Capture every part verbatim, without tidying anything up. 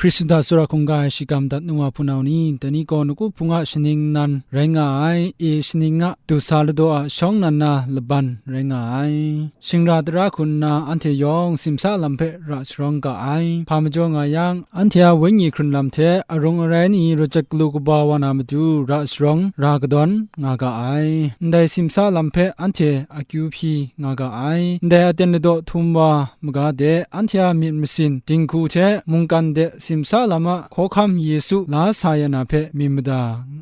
Hpri Sunda Tsawra hkungga ai shigam dat nu wa hpunau ni, dai ni gaw nawku hpung a shaning nan rai nga ai, e shaning a du sa ladaw a shawng nan na laban rai nga ai. Shingra tara hku nna anhte yawng simsa lam hpe ra sharawng ga ai. Hpa majaw nga yang, anhte a wenyi hkrun lam hte arung arai ni rachyat galu kaba wa na matu ra sharawng ra kadawn nga ga ai. Ndai simsa lam hpe anhte akyu hpyi nga ga ai. Ndai aten ladaw htum wa maga de, anhte a myit masin, dinghku hte mungkan de simsa lam a hkawhkam Yesu la sa ya na hpe myit mada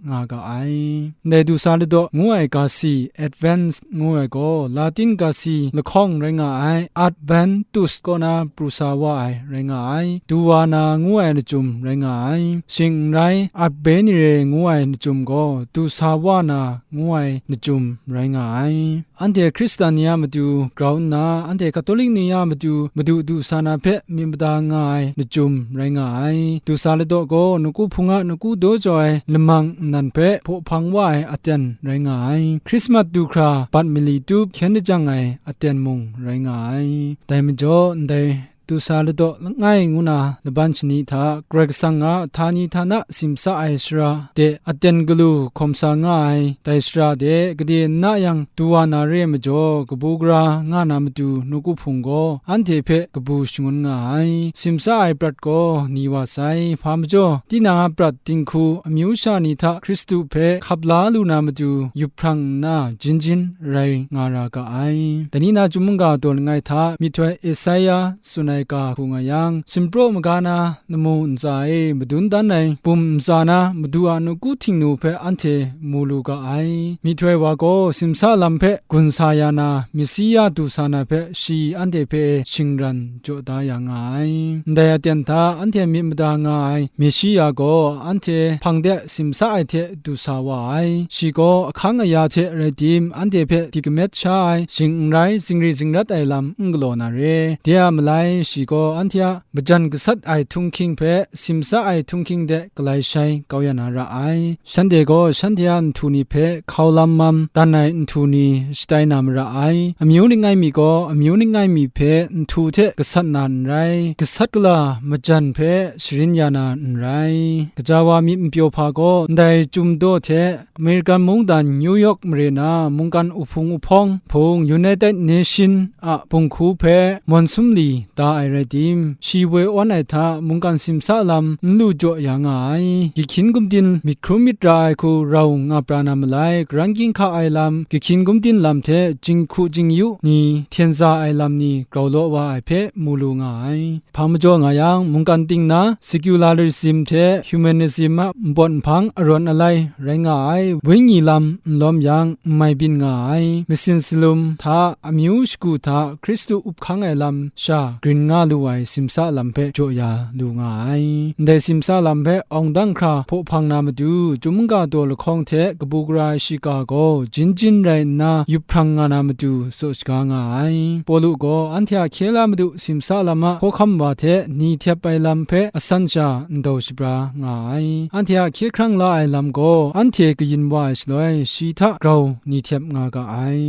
nga ga ai. Ndai du sa ladaw ngu ai ga si, Advent ngu ai gaw, Latin ga si lahkawng rai nga ai, Adventus kaw na pru sa wa ai rai nga ai, du wa na ngu ai lachyum rai nga ai. Shing n rai, Advenire ngu ai lachyum gaw, du sa wa na ngu ai lachyum rai nga ai. Anhte Hkristan ni a matu grau nna, anhte Katolik ni a matu madu du sa na hpe myit mada nga ai lachyum rai nga ai. Du sa ladaw gaw, nawku hpung a nawku daw jaw ai lamang nnan hpe hpaw hpang wa ai aten rai nga ai. Hkrismat du hkra bat mali tup hkyen lajang ai aten mung rai nga ai. Dai majaw, ndai du sa ladaw langai ngu na laban shani hta, Karai Kasang a htani htana simsa ai sara de aten galu hkawm sa nga ai, dai sara de gade n na yang du wa na re ai majaw, kabu gara nga na matu nawku hpung gaw anhte hpe kabu shangun nga ai. Simsa ai prat gaw ni wa sai, hpa majaw, tinang a prat dinghku amyu sha ni hta Hkristu hpe hkap la lu na matu yup hprang nna, jin jin rai nga ra ga ai. Dai ni na chyum mungga daw langai hta, myihtoi Esaia tsun ai ga hku nga yang, sumpraw maga na lamu ntsa e madun dan ai bum ntsa na Madu a nawku htingnu hpe anhte mu lu ga ai. Myihtoi wa gaw simsa lam hpe gun sa ya na, Misia du sa na hpe shi anhte hpe shingran jaw da ya nga ai. Ndai aten hta anhte myit mada nga ai Misia gaw anhte hpang de simsa ai hte du sa wa ai. Shi gaw ahkang aya hte rai tim, anhte hpe di kamet sha ai, shing n rai, zingri zingrat ai lam n galaw na re. De a malai, shi gaw anhte a majan gasat ai htunghking hpe simsa ai htunghking de galai shai kau ya na ra ai. Shanhte gaw shanhte a nhtu ni hpe hkau lam mam dan ai nhtu ni shatai na mara ai. Amyu ning ai mi gaw amyu ning ai mi hpe nhtu hte gasat na n rai, gasat gala majan hpe sharin ya na n rai. Gaja wa myit n pyaw hpa gaw ndai Chyum Daw hte American mungdan New York mare na mungkan uhpung uhpawng hpung, United Nation a bunghku hpe mawn sumli da ai rai tim, shi woi awn ai hta mungkan simsa lam n lu jaw ya nga ai. Gihkyin gumdin myit hkrum myit ra ai hku rau nga pra na malai, karan ginhka ai lam, gihkyin gumdin lam hte jinghku jingyu ni hten za ai lam ni grau law wa ai hpe mu lu nga ai. Hpa majaw nga yang, mungkan ting na secularism hte humanism a npawt nhpang arawn alai rai nga ai, wenyi lam n lawm yang, n mai byin nga ai, masin salum hta, amyu shagu hta Hkristu up hkang ai lam sha grin nga lu ai simsa lam hpe jaw ya lu nga ai. Ndai simsa lam hpe awng dang hkra hpaw hpang na matu, Chyum Mungga Daw lahkawng hte kabu gara ai shiga gaw jin jin rai nna yup hprang nga na matu tsaw shaga nga ai. Pawlu gaw anhte a hkye la madu simsa lam a hkawhkam wa hte ni htep ai lam hpe asan sha ndau shabra nga ai. Anhte a hkye hkrang la ai lam gaw anhte kayin wa ai shaloi, shi hta grau ni htep nga ga ai.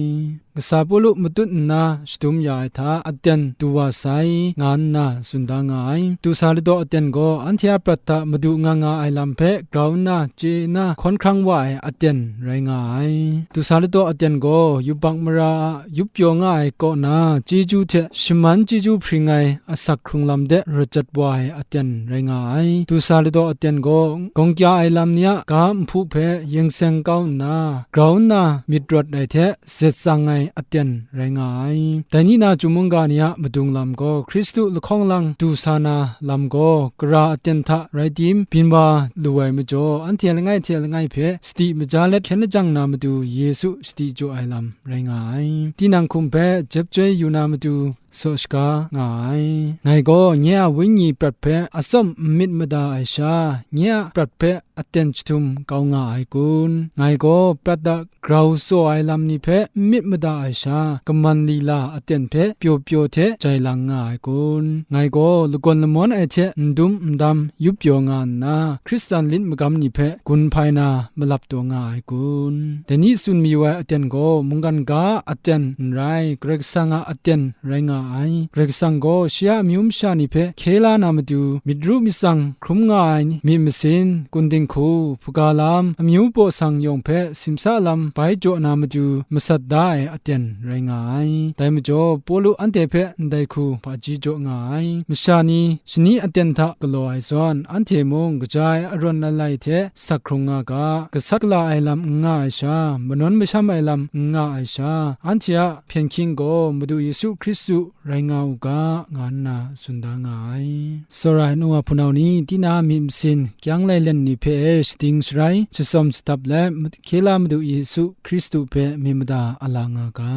Kasa Pawlu matut nna shadum ya ai hta aten du wa sai, nga nna tsun da nga ai. Du sa ladaw aten gaw anhte a prat hta madu nga nga ai lam hpe grau nna chye nna hkawn hkrang wa ai aten rai nga ai. Du sa ladaw aten gaw yubak mara a yup pyaw nga ai kaw na chyeju hte shaman chyeju hpring ai asak hkrung lam de rachyat wa ai aten rai nga ai. Du sa ladaw aten gaw gawng kya ai lam ni a ga nhpu hpe yeng seng kau nna, grau nna myit rawt ai hte zet tsang ai aten rai nga ai. Dai ni na Chyum Mungga ni a madung lam gaw Hkristu lahkawng lang du sa na lam gaw gara aten hta rai tim byin wa lu ai majaw, anhte langai hte langai hpe sadi maja let hkyen lajang na matu Yesu sadi jaw ai lam rai nga ai. Tinang hkum hpe jep chyoi yu na matu tsaw shaga nga ai. Ngai gaw nye a wenyi prat hpe atsawm n myit mada ai sha, nye a prat hpe aten jahtum kau nga ai kun? Ngai gaw prat a grau tsaw ai lam ni hpe n myit mada ai sha, kaman lila aten hpe pyaw pyaw hte jai lang nga ai kun? Ngai gaw lagawn lamawn ai hte n dum n dam yup pyaw nga nna, Hkristan lit magam ni hpe gun hpai na malap taw nga ai kun? Dai ni tsun mayu ai aten gaw mungkan ga a aten n rai, Karai Kasang a aten rai nga ai. Karai Kasang gaw shi a amyu masha ni hpe hkye la na matu, myit ru myit tsang hkrum nga ai myit masin, kun dinghku, hpaga lam, amyu baw sang yawng hpe simsa lam bai jaw na matu, masat da ai aten rai nga ai. Dai majaw, Pawlu anhte hpe ndai hku hpaji jaw nga ai. Masha ni shani aten hta galaw ai zawn, anhte mung kaja ai arawn lai lai hte sak hkrung nga ga, gasat gala ai lam n nga ai sha, manawn masham ai lam n nga ai sha, anhte a hpyen hkying gaw Madu Yesu Hkristu rai nga u ga, nga nna tsun da nga ai. Tsawra ai nu wa hpunau ni, tinang a myit masin, kyang lailen ni hpe e shading sharai, shatsawm shatap let, hkye la Madu Yesu Hkristu hpe myit mada a la nga ga.